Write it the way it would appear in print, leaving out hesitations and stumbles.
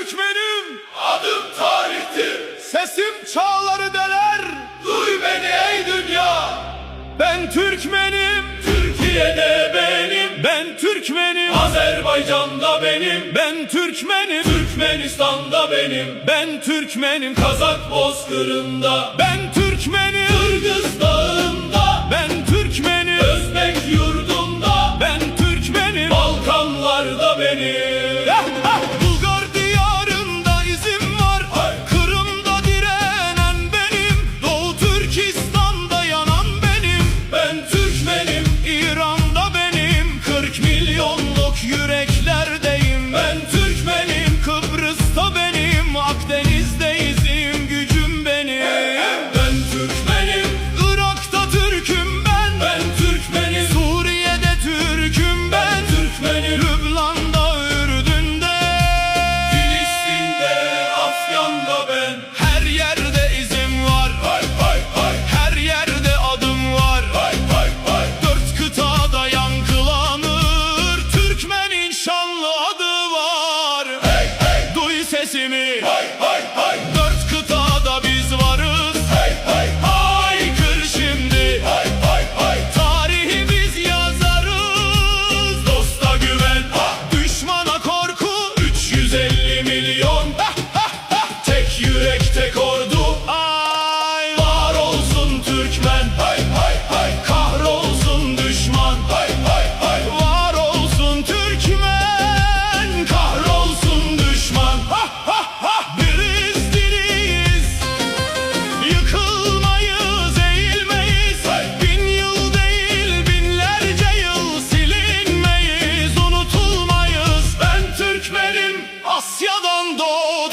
Türkmenim. Adym taryhdyr. Sesim çağları deler. Duy beni ey dünya. Ben Türkmenim. Türkiye'de benim. Ben Türkmenim. Azerbaycan'da benim. Ben Türkmenim. Türkmenistan'da benim. Ben Türkmenim. Kazak bozkırında. Ben Türkmenim. Kırgız dağında. Ben Türkmenim. Özbek yurdunda. Ben Türkmenim. Balkanlarda benim. Eh, eh! Bulgar diyarında izim var. Hay! Kırım'da direnen benim. Doğu Türkistan'da yanan benim. Ben Türkmenim. İran'da benim. 40 milyonluk yüreklerdeyim. Ben Türkmenim. Kıbrıs'ta benim. Akdeniz'de izim gücüm benim. Ben Türkmenim. Irak'ta Türk'üm ben. Ben Türkmenim. Suriye'de Türk'üm ben. Ben Türkmenim. Lübnan'da, Ürdün'de. Filistin'de, Afgan'da ben. Her yerde izim var. Hay hay hay. Her yerde adım var. Hay hay hay. Dört kıtada yankılanır. Türkmenin şanlı adı var. Hey hey. Duy sesimi. Hay hay hay. Dört kıtada biz varız. Hey hey. Haykır şimdi. Hay hay hay. Tarihi biz yazarız. Dosta güven. Ha. Düşmana korku. 350 milyon. Tek yürek tek ordu. Ay Var olsun Türkmen. Hay hay hay. Kahrolsun düşman. Hay hay hay. Var olsun Türkmen. Kahrolsun düşman. Ha ha ha. Biriz diriyiz. Yıkılmayız, eğilmeyiz. Hey! Bin yıl değil, binlerce yıl silinmeyiz, unutulmayız. Ben Türkmenim. Asya'dan doğduk.